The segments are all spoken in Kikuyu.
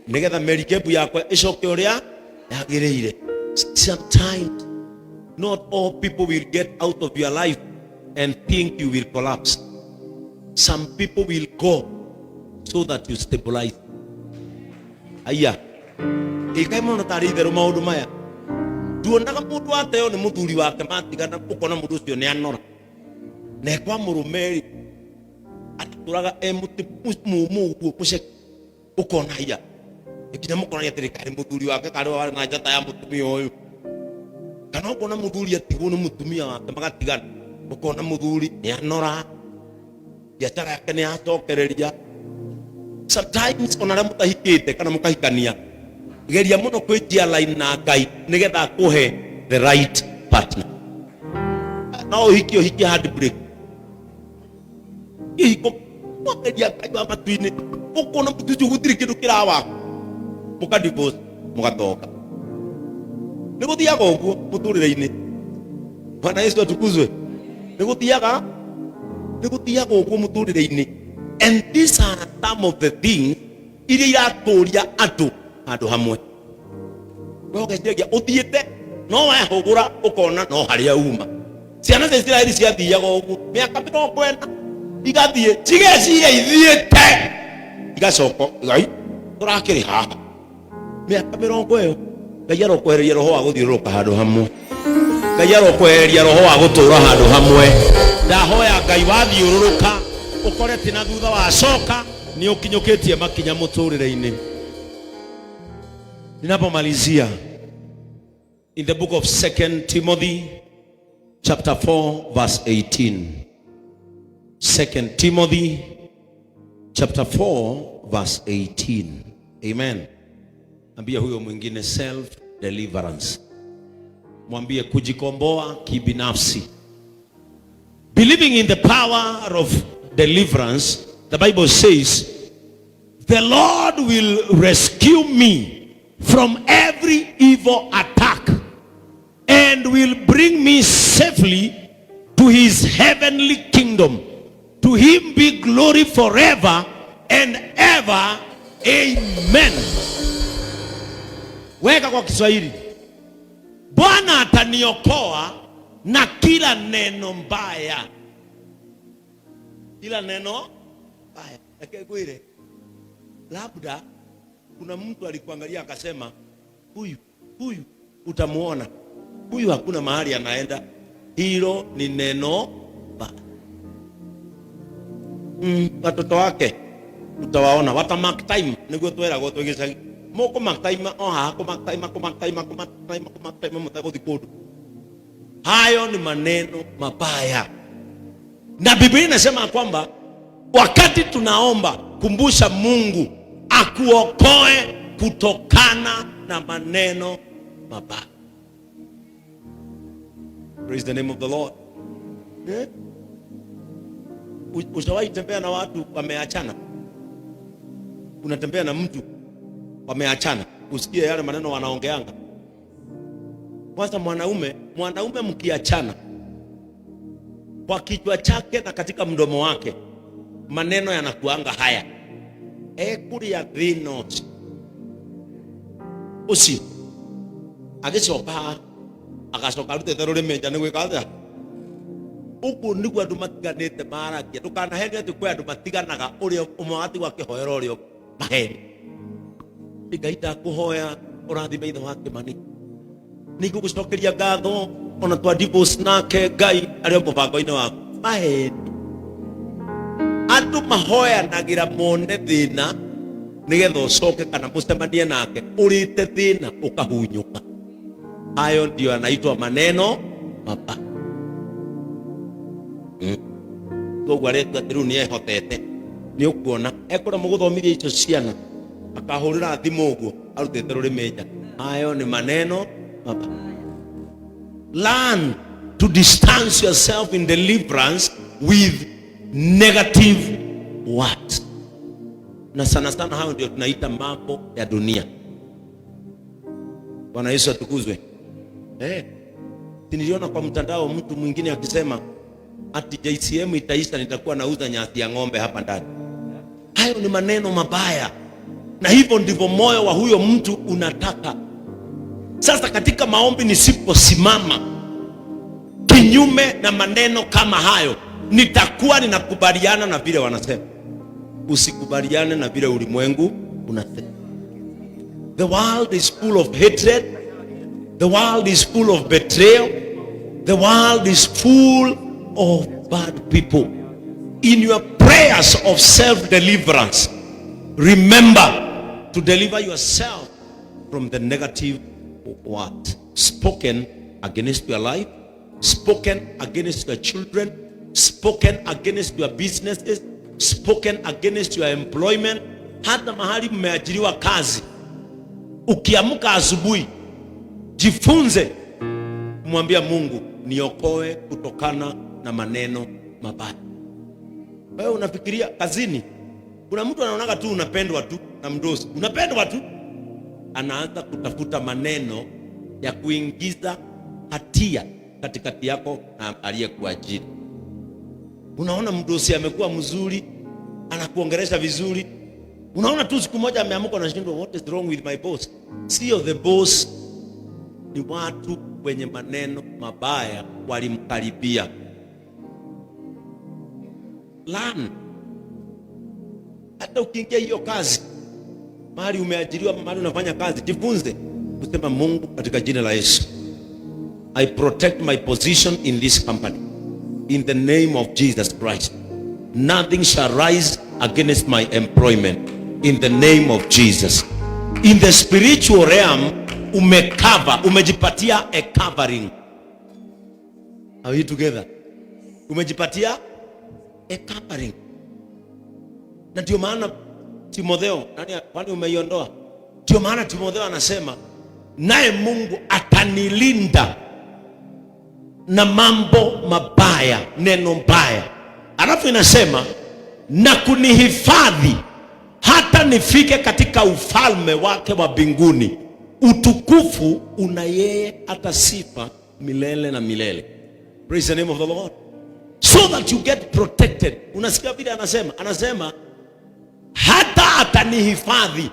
Nĩgetha merikebu yakwa ĩcoke ũrĩa yagĩrĩire. Sometimes not all people will get out of your life and think you will collapse. Some people will go so that you stabilize. Aya, ĩkai mũno tarĩ itherũ maũndũ maya. Nduonaga mũndũ ateo nĩ mũthuri wake matigana, ũkona mũndũ ũcio nĩ anora. Na ekwa mũrũme rĩ, atũraga e mũtĩ mũmũ ũguo mũceke, ũkona haiya. Nginya mũkonania atĩrĩ, karĩ mũthuri wake karĩ warĩ na njata ya mũtumia ũyũ. Kana ũkona mũthuri atigwo nĩ mũtumia wake magatigana, ũkona mũthuri nĩ anora, biacara yake nĩ yacokereria. Sometimes ona arĩa mũtahikĩte kana mũkahikania, geria mũno kwĩnjia line na Ngai nĩgetha akũhe the right partner. No ũhikie ũhikie handbrake kĩhiko mwageria Ngai wa matu-inĩ, ũkona mũtu ũcio gũtirĩ kĩndũ kĩrawa, mũka divorce, mũgatoka. Nĩ gũthiaga ũguo mũtũrĩre-inĩ. Bwana Yesu atukuzwe. Nĩ gũthiaga ũguo mũtũrĩre-inĩ, and these are some of the things iria iratũria andũ handũ hamwe. We ũgeciragia ũthiĩte, no wehũgũra ũkona no harĩa uma. Ciana cia Isiraeli ciathiaga ũguo mĩaka 40, igathiĩ cigeciria ithiĩte, igacoka, Ngai, tũrakĩrĩ haha mĩaka 40 ĩyo. Ngai arokwehereria roho wa gũthiũrũrũka handũ hamwe. Ngai arokwehereria roho wa gũtũũra handũ hamwe. Ndahoya Ngai, wathiũrũrũka ũkore atĩ na thutha wacoka nĩ ũkinyũkĩtie makinya mũtũrĩre-inĩ. Ninapomalizia, in the book of Second Timothy chapter 4 verse 18, Second Timothy chapter 4 verse 18. Amen. Ambia huyo mwingine self deliverance, mwambie kujikomboa kibinafsi. Believing in the power of deliverance, the Bible says, "The Lord will rescue me from every evil attack and will bring me safely to his heavenly kingdom. To him be glory forever and ever. Amen." Weka kwa Kiswahili. Bwana ataniokoa na kila neno mbaya. Kila neno mbaya. Reke ngwĩre, labda kuna mtu alikuangalia akasema, "Huyu huyu utamuona, huyu hakuna mahali anaenda." Hilo ni neno baya. Watoto wake utawaona wata mark time, niguo tweragwo twĩ gĩcagi, mũkũ mark time o haha, kũ mark time, kũ mark time, kũ mark time, kũ mark time, mũtagũthi kũndũ. Hayo ni maneno mabaya, na Biblia inasema kwamba wakati tunaomba, kumbusha Mungu akuokoe kutokana na maneno mabaya. Praise the name of the Lord. Eh? Ushawahi tembea na watu wameachana? Unatembea na mtu wameachana, usikie yale maneno wanaongeanga. Kwanza mwanaume, mwanaume mkiachana, kwa kichwa chake na katika mdomo wake maneno yanakuanga haya, ekuria thĩna ũcio ũcio, agĩcoka agacoka arutĩte rũrĩmĩ nja nĩ gwĩka atĩa. Ũguo nĩguo andũ matiganĩte maragia. Ndũkanahenio atĩ kwĩ andũ matiganaga ũrĩa ũmwe atigwo akĩhoera ũrĩa ũngĩ. Maheni. Ngai, ndakũhoya ũrathime ithe wa Kĩmani, nĩngũgũcokeria ngatho ona twa divorce nake Ngai arĩ o mũbango-inĩ waku. Maheni. Andũ mahoyanagĩra mone thĩna nĩgetha ũcoke kana mũcemanie nake ũrĩte thĩna ũkahunyũka. Hayo ndio yanaitwa maneno mabaya. Koguo aretua atĩ rĩu nĩ ehotete, nĩ ũkuona ekũremwo gũthomithia icio ciana, akahũrĩra thimũ ũguo arutĩte rũrĩmĩ nja. Hayo ni maneno mabaya. Learn to distance yourself in deliverance with negative words, na sana sana hayo ndio tunaita mambo ya dunia. Bwana Yesu atukuzwe. Niliona kwa mtandao mtu mwingine akisema ati JCM itaisha, nitakuwa nauza nyasi ya ng'ombe hapa ndani. Hayo ni maneno mabaya. Na hivyo ndivyo moyo wa huyo mtu unataka. Sasa katika maombi nisiposimama kinyume na maneno kama hayo, nitakuwa ninakubaliana na vile wanasema. Usikubaliane na vile ulimwengu unasema. The world is full of hatred. The world is full of betrayal. The world is full of bad people. In your prayers of self-deliverance, remember to deliver yourself from the negative word spoken against your life, spoken against your children, spoken against your businesses, spoken against your employment. Hata mahali mmeajiriwa kazi, ukiamka asubuhi, jifunze kumwambia Mungu, niokoe kutokana na maneno mabaya. Wewe unafikiria kazini, kuna mtu anaonaga tu unapendwa tu na mdosi, unapendwa tu, anaanza kutafuta maneno ya kuingiza hatia katikati yako na aliyekuajiri. Unaona mdosi amekuwa mzuri, anakuongelesha vizuri, unaona tu siku moja ameamka, unashindwa, what is wrong with my boss? Sio the boss, ni watu wenye maneno mabaya walimkaribia. Learn. Hata ukiingia hiyo kazi mahali umeajiriwa, mahali unafanya kazi, jifunze kusema Mungu, katika jina la Yesu, I protect my position in this company in the name of Jesus Christ. Nothing shall rise against my employment in the name of Jesus. In the spiritual realm, umecover, umejipatia a covering. Are we together? Umejipatia a covering. Na ndio maana Timotheo, nani, kwani umeiondoa? Ndio maana Timotheo anasema naye Mungu atanilinda na mambo mabaya, neno mbaya. Alafu inasema na kunihifadhi hata nifike katika ufalme wake wa mbinguni. Utukufu una yeye hata sifa milele na milele. Praise the name of the Lord. So that you get protected. Unasikia vile anasema? Anasema hata atanihifadhi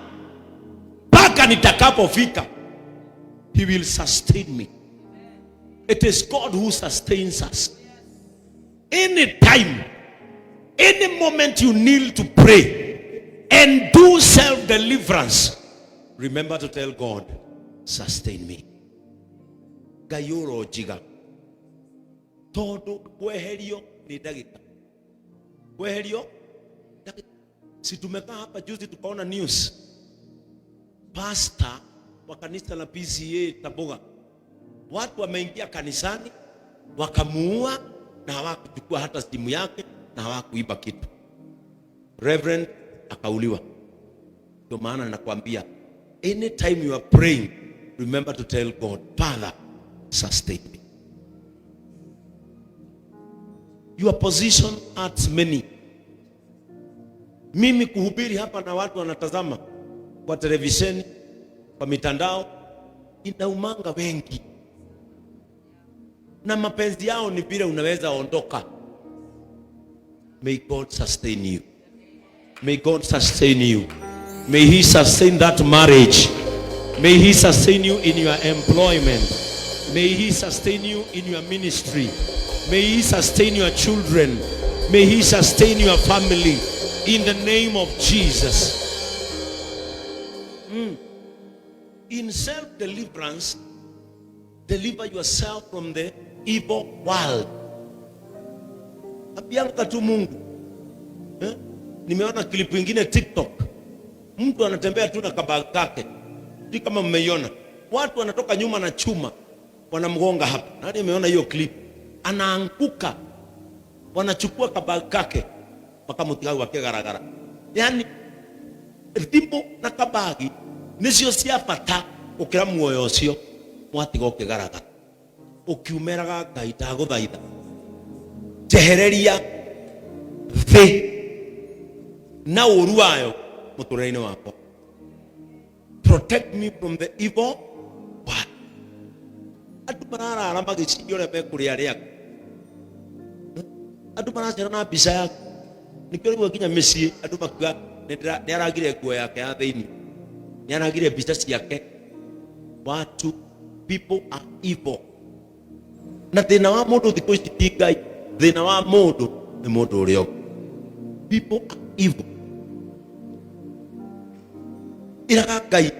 mpaka nitakapofika. He will sustain me. It is God who sustains us. Anytime, any moment you kneel to pray and do self-deliverance, remember to tell God, sustain me. Ngai ũronjiga tondũ kweherio nĩ ndagĩka, kweherio ndagĩka. Si tumekaa hapa juzi tukaona news, pastor wa kanisa la PCEA Taboga, watu wameingia kanisani wakamuua na hawakuchukua hata simu yake na hawakuiba kitu. Reverend akauliwa. Ndio maana nakwambia anytime you are praying, remember to tell God, Father, sustain me. Your position adds many. Mimi kuhubiri hapa na watu wanatazama kwa televisheni, kwa mitandao, inaumanga wengi, na mapenzi yao ni vile unaweza ondoka. May God sustain you. May God sustain you. May He sustain that marriage. May He sustain you in your employment. May He sustain you in your ministry. May He sustain your children. May He sustain your family. In the name of Jesus. In self-deliverance, deliver yourself from the evil world. Ambianga tu Mungu. Eh? Nimeona clip ingine TikTok. Mtu anatembea tu na kabag kake. Si kama mmeiona. Watu wanatoka nyuma na chuma wanamgonga hapa. Nani ameona hiyo clip? Anaanguka. Wanachukua kabag kake makamutiga gwake garagara. Yani thimũ na kabagi nicio cia bata gũkĩra muoyo ũcio mwatiga ũkĩgaragara ũkiumeraga. Ngai, ndagũthaitha njehereria thĩ na ũru wayo mũtũrĩre-inĩ wakwa. Protect me from the evil one. Andũ mararara magĩciria ũrĩa mekũrĩa rĩaku, andũ maracera na mbica yaku. Nĩkĩo rĩmwe nginya mĩciĩ andũ makiuga nĩ aragire nguo yake ya thĩinĩ. Nĩ aragire mbica ciake. Watu, people are evil. Na thĩna wa mũndũ thikũ ici ti Ngai, thĩna wa mũndũ nĩ mũndũ ũrĩa ũngĩ. People are evil. Ĩraga Ngai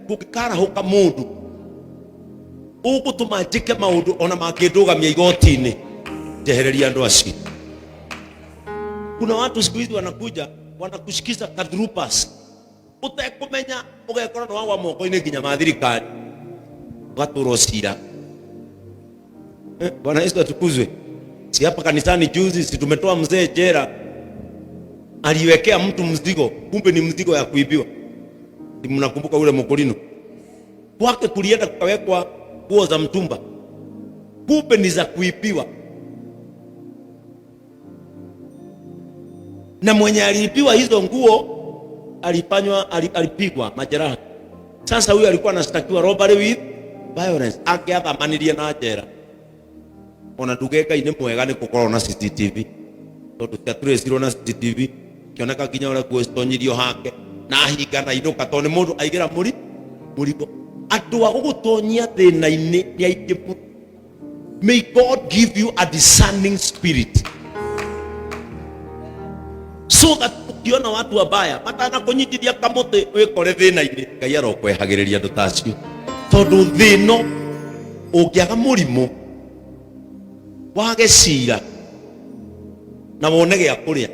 kũngĩkarahũka mũndũ ũgũtũma njĩke maũndũ ona mangĩndũgamia igoti-inĩ, njehereria andũ acio. Kuna watu siku hizi wanakuja wanakushikiza kadrupas utekumenya, ugekora nĩ wagwa moko-inĩ nginya ma thirikari, ũgatũrwo cira. Bwana Yesu atukuzwe. Si hapa kanisani juzi, si tumetoa mzee jera, aliwekea mtu mzigo, kumbe ni mzigo ya kuibiwa. Si mnakumbuka ule mokolino kwake kulienda kukawekwa nguo za mtumba, kumbe ni za kuibiwa. Na mwenye aliibiwa hizo nguo alifanywa, alipigwa majeraha. Sasa huyu alikuwa anashtakiwa robbery with violence, angĩathamanirie na njera. Ona nduge Ngai nĩ mwega nĩ gũkorwo na CCTV, tondũ ciaturĩcirwo na CCTV kĩoneka nginya ũrĩa nguo citonyirio hake na ahinga na inũka, tondũ nĩ mũndũ aigĩra mũrigo. Andũ a gũgũtonyia thĩna-inĩ nĩ aingĩ mũno. May God give you a discerning spirit so that ukiona watu wabaya matanakũnyitithia kamũtĩ wĩkore thĩna-inĩ, Ngai arokwehagĩrĩria andũ ta acio, tondũ thĩno ũngĩaga mũrimũ wage cira na wone gĩa kũrĩa,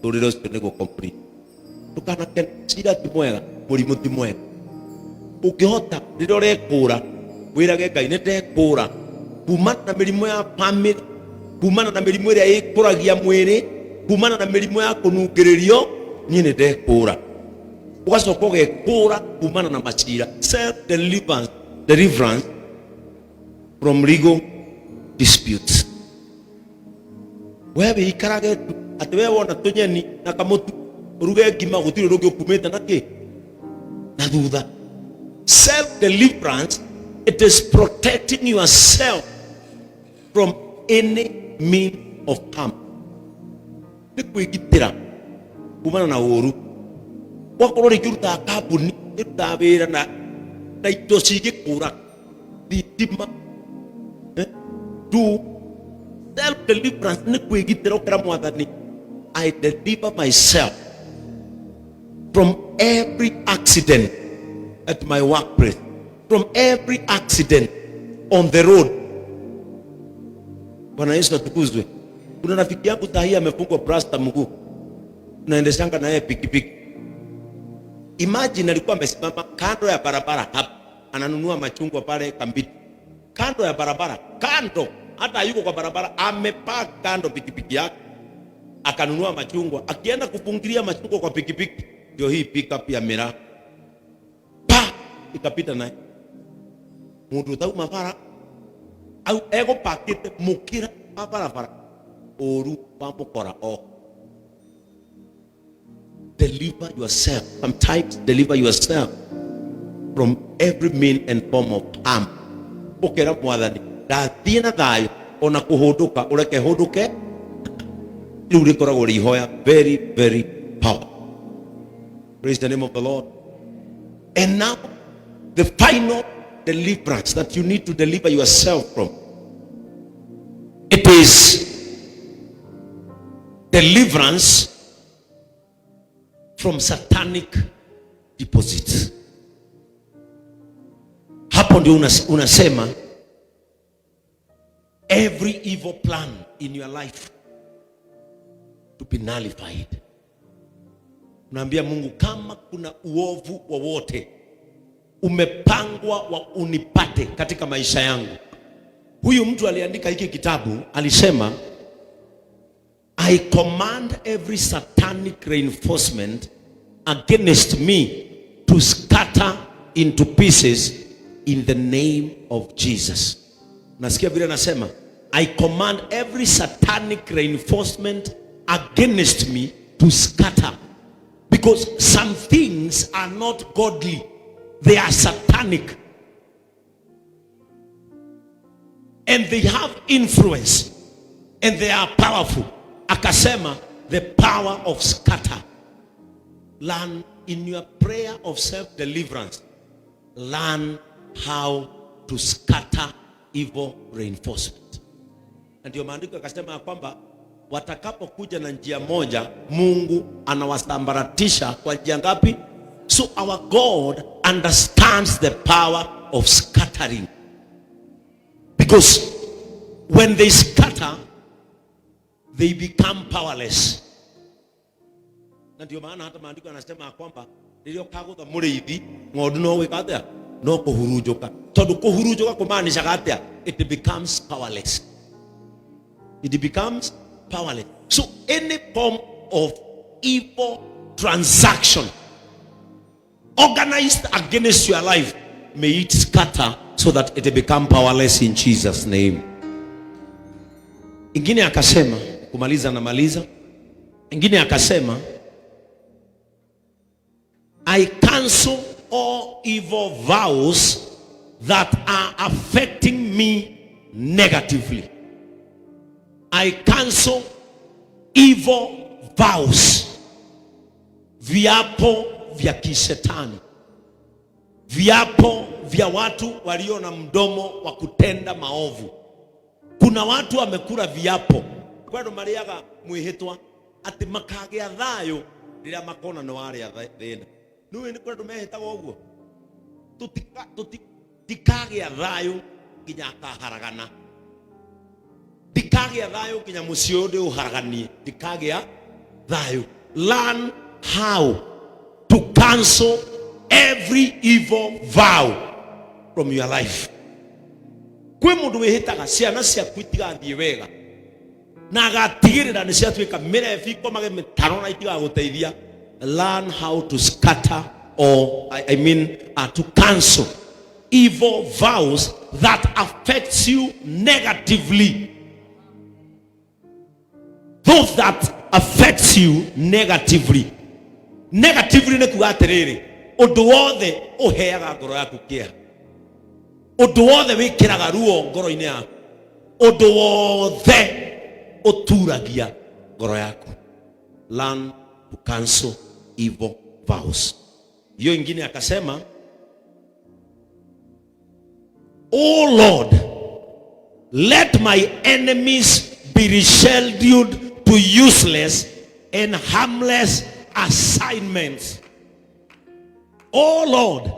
mũtũrĩre ũcio nĩguo complete. Ndũkanakene, cira ti mwega, mũrimũ ti mwega. Ũngĩhota rĩrĩa ũrekũra wĩrage Ngai nĩ ndekũra kumana na mĩrimũ ya family, kumana na mĩrimũ ĩrĩa ĩkũragia mwĩrĩ, kumana na mĩrimũ ya kũnungĩrĩrio, niĩ nĩ ndekũra. Ũgacoka ũgekũra kumana na macira, self deliverance, deliverance from legal disputes. We wĩikarage tu atĩ we wona tũnyeni na kamũtu ũruge ngima, gũtirĩ ũndũ ũngĩ ũkumĩte na kĩ na thutha. Self deliverance, it is protecting yourself from any mean of harm. Nĩ kwĩgitĩra kumana na ũru. Wakorwo rĩngĩ ũrutaga kambuni ĩrutaga wĩra na indo cingĩkũra thitima, do self deliverance nĩ kwĩgitĩra, ũkĩra Mwathani, I deliver myself from every accident at my workplace, from every accident on the road. Bwana Yesu atukuzwe. Kuna rafiki yangu sahi amefungwa plasta mguu, tunaendeshanga na yeye pikipiki. Imagine alikuwa amesimama kando ya barabara hapa, ananunua machungwa pale Kambiti, kando ya barabara, kando, hata hayuko kwa barabara, amepark kando pikipiki yake, akanunua machungwa. Akienda kufungilia machungwa kwa pikipiki, ndio hii pickup ya miraa pa ikapita naye. Mundu utauma bara au egũpakĩte mũkĩra wa barabara, ũru wa mũkora o. Deliver yourself. Sometimes deliver yourself from every mean and form of harm. Ũkera Mwathani ndathiĩ na thayũ, ona kũhũndũka ũreke hũndũke. Rĩu rĩkoragwo rĩ ihoya very very powerful. Praise the name of the Lord. And now the final deliverance that you need to deliver yourself from, it is deliverance from satanic deposits. Hapo ndio unasema every evil plan in your life to be nullified. Unaambia Mungu, kama kuna uovu wowote umepangwa wa unipate katika maisha yangu. Huyu mtu aliandika hiki kitabu alisema, I command every satanic reinforcement against me to scatter into pieces in the name of Jesus. Nasikia vile anasema, I command every satanic reinforcement against me to scatter. Because some things are not godly. They are satanic. And they have influence. And they are powerful. Akasema, the power of scatter. Learn In your prayer of self deliverance, learn how to scatter evil reinforcement. Na ndio maandiko yakasema ya kwamba watakapokuja na njia moja, Mungu anawasambaratisha kwa njia ngapi? So our God understands the power of scattering, because when they scatter, they become powerless. Na ndio maana hata maandiko yanasema ya kwamba rĩrĩa ũkagũtha mũrĩithi, ng'ondu no gwĩka atĩa? No kũhurunjũka. Tondũ kũhurunjũka kũmaanishaga atĩa? It becomes powerless. It becomes powerless. So any form of evil transaction organized against your life, may it scatter so that it become powerless in Jesus' name. Ingine akasema, kumaliza namaliza. Ingine akasema, "I cancel all evil vows that are affecting me negatively." I cancel evil vows, viapo vya kishetani, viapo vya watu walio na mdomo wa kutenda maovu. Kuna watu wamekula viapo kwĩ andũ marĩaga mwĩhĩtwa atĩ makagĩa thayũ rĩrĩa makona nĩ warĩa thĩna. Nĩũĩ nĩ kũrĩ andũ mehĩtaga ũguo, ndikagĩa thayũ nginya akaharagana, ndikagĩa thayũ nginya mũciĩ ũyũ ndĩũharaganie, ndikagĩa thayũ. Learn how to cancel every evil vow from your life. Kwĩ mũndũ wĩhĩtaga ciana ciaku itigathiĩ wega na agatigĩrĩra nĩ ciatuĩka mĩrebi, ikomage mĩtaro na itigagũteithia. Learn how to scatter or I mean to cancel evil vows that affects you negatively, those that affects you negatively. Negatively nĩ kuga atĩrĩrĩ, ũndũ wothe ũheaga ngoro yaku kĩeha, ũndũ wothe wĩkĩraga ruo ngoro-inĩ yaku, ũndũ wothe ũturagia ngoro yaku. Learn to cancel evil vows. Hiyo ingine akasema, "Oh Lord, let my enemies be rescheduled to useless and harmless assignments." Oh Lord,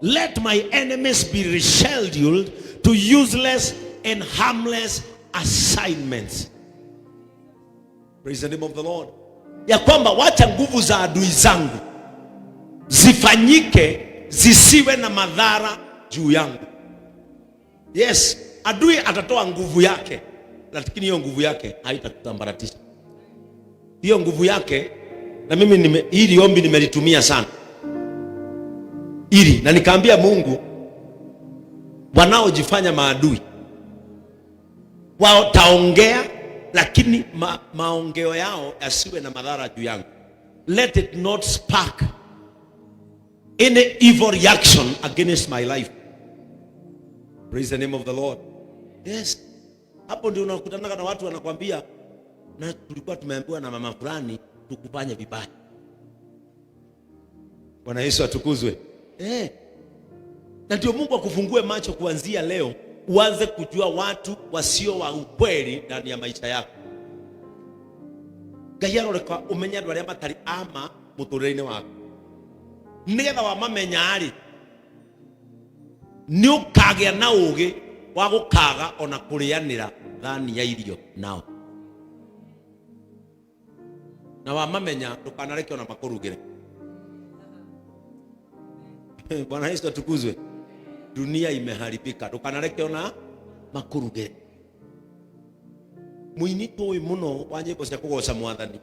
let my enemies be rescheduled to useless and harmless assignments. Praise the name of the Lord. Ya kwamba wacha nguvu za adui zangu zifanyike zisiwe na madhara juu yangu. Yes, adui atatoa nguvu yake, lakini hiyo nguvu yake haitatusambaratisha. Hiyo nguvu yake, na mimi hili ombi nimelitumia sana ili na nikaambia Mungu, wanaojifanya maadui wataongea, lakini maongeo yao yasiwe na madhara juu yangu. Let it not spark any evil reaction against my life. Praise the name of the Lord. Yes. Hapo ndio unakutana na watu wanakwambia, "Na tulikuwa tumeambiwa na mama fulani tukufanye vibaya." Bwana Yesu atukuzwe. Eh. Na ndio Mungu akufungue macho kuanzia leo uanze kujua watu wasio wa ukweli ndani ya maisha yako. Ngai aroreka umenye andũ arĩa matarĩ ama mũtũrĩre-inĩ waku, nĩgetha wamamenya rĩ, nĩ ũkagĩa na ũgĩ wa gũkaga ona kũrĩanĩra thani ya irio nao. Na wamamenya, ndũkanareke ona makũrugĩre. Bwana Yesu atukuzwe. Dunia imeharibika. Ndũkanareke ona makũrugĩre. Mũini tũĩ mũno wa nyĩmbo cia kũgoca Mwathani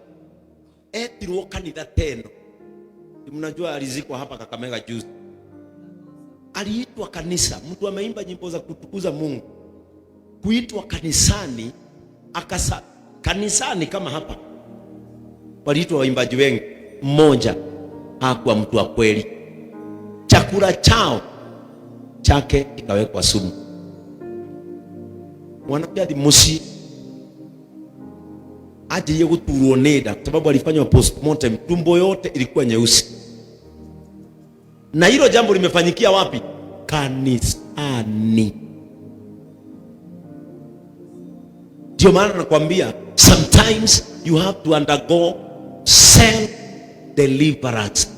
etirwo kanitha teno. Mnajua alizikwa hapa Kakamega juzi. Aliitwa kanisa, mtu ameimba nyimbo za kutukuza Mungu, kuitwa kanisani akasa, kanisani kama hapa waliitwa waimbaji wengi, mmoja hakuwa mtu wa kweli, chakula chao chake ikawekwa sumu. Mwanake athi muciĩ anjĩrĩirie gũturwo nĩ nda kwa sababu alifanywa postmortem, tumbo yote ilikuwa nyeusi. Na hilo jambo limefanyikia wapi? Kanisani. Ndio maana nakwambia sometimes you have to undergo self deliverance.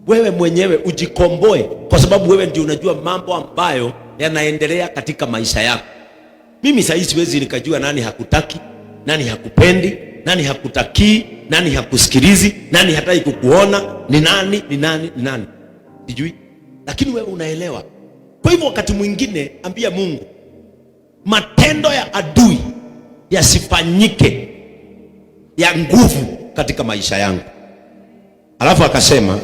Wewe mwenyewe ujikomboe, kwa sababu wewe ndio unajua mambo ambayo yanaendelea katika maisha yako. Mimi sasa siwezi nikajua nani hakutaki, nani hakupendi, nani hakutakii, nani hakusikilizi, nani hataki kukuona, ni nani, ni nani, ni nani, sijui, lakini wewe unaelewa. Kwa hivyo wakati mwingine ambia Mungu, matendo ya adui yasifanyike ya nguvu katika maisha yangu. Alafu akasema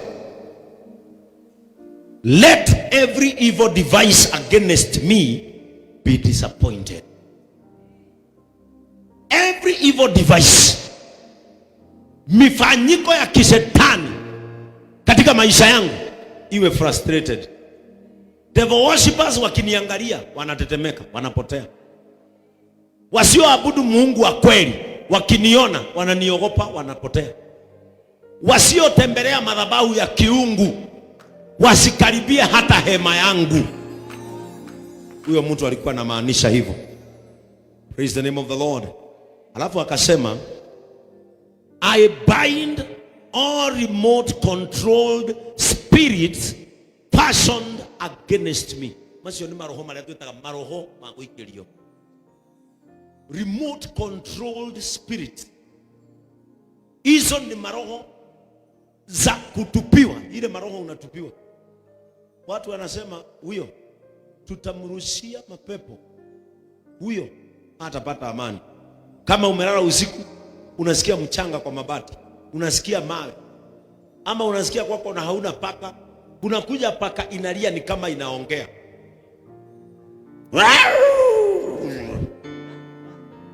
let every evil device against me be disappointed. Every evil device, mifanyiko ya kishetani katika maisha yangu iwe frustrated. Devil worshippers wakiniangalia wanatetemeka, wanapotea. Wasioabudu Mungu wa kweli wakiniona wananiogopa, wanapotea. Wasiotembelea madhabahu ya kiungu wasikaribie hata hema yangu. Huyo mtu alikuwa anamaanisha hivyo. Praise the name of the Lord. Alafu akasema I bind all remote controlled spirits fashioned against me. Macio nĩ maroho marĩa twĩtaga maroho ma gũikĩrio. Remote controlled spirit, hizo ni maroho za kutupiwa. Ile maroho unatupiwa, watu wanasema huyo tutamrushia mapepo, huyo hatapata amani. Kama umelala usiku unasikia mchanga kwa mabati, unasikia mawe, ama unasikia kwako na hauna paka, kunakuja paka inalia ni kama inaongea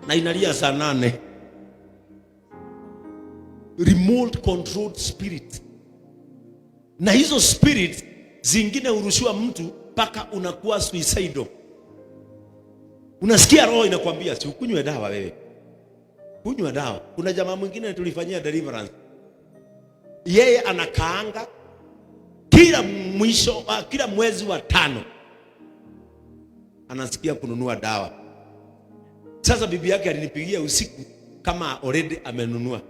na inalia saa 8. Remote controlled spirit. Na hizo spirit zingine hurushiwa mtu mpaka unakuwa suicidal. Unasikia roho inakwambia si ukunywe dawa wewe, kunywa dawa. Kuna jamaa mwingine tulifanyia deliverance, yeye anakaanga kila mwisho, kila mwezi wa 5 anasikia kununua dawa. Sasa bibi yake alinipigia usiku kama already amenunua.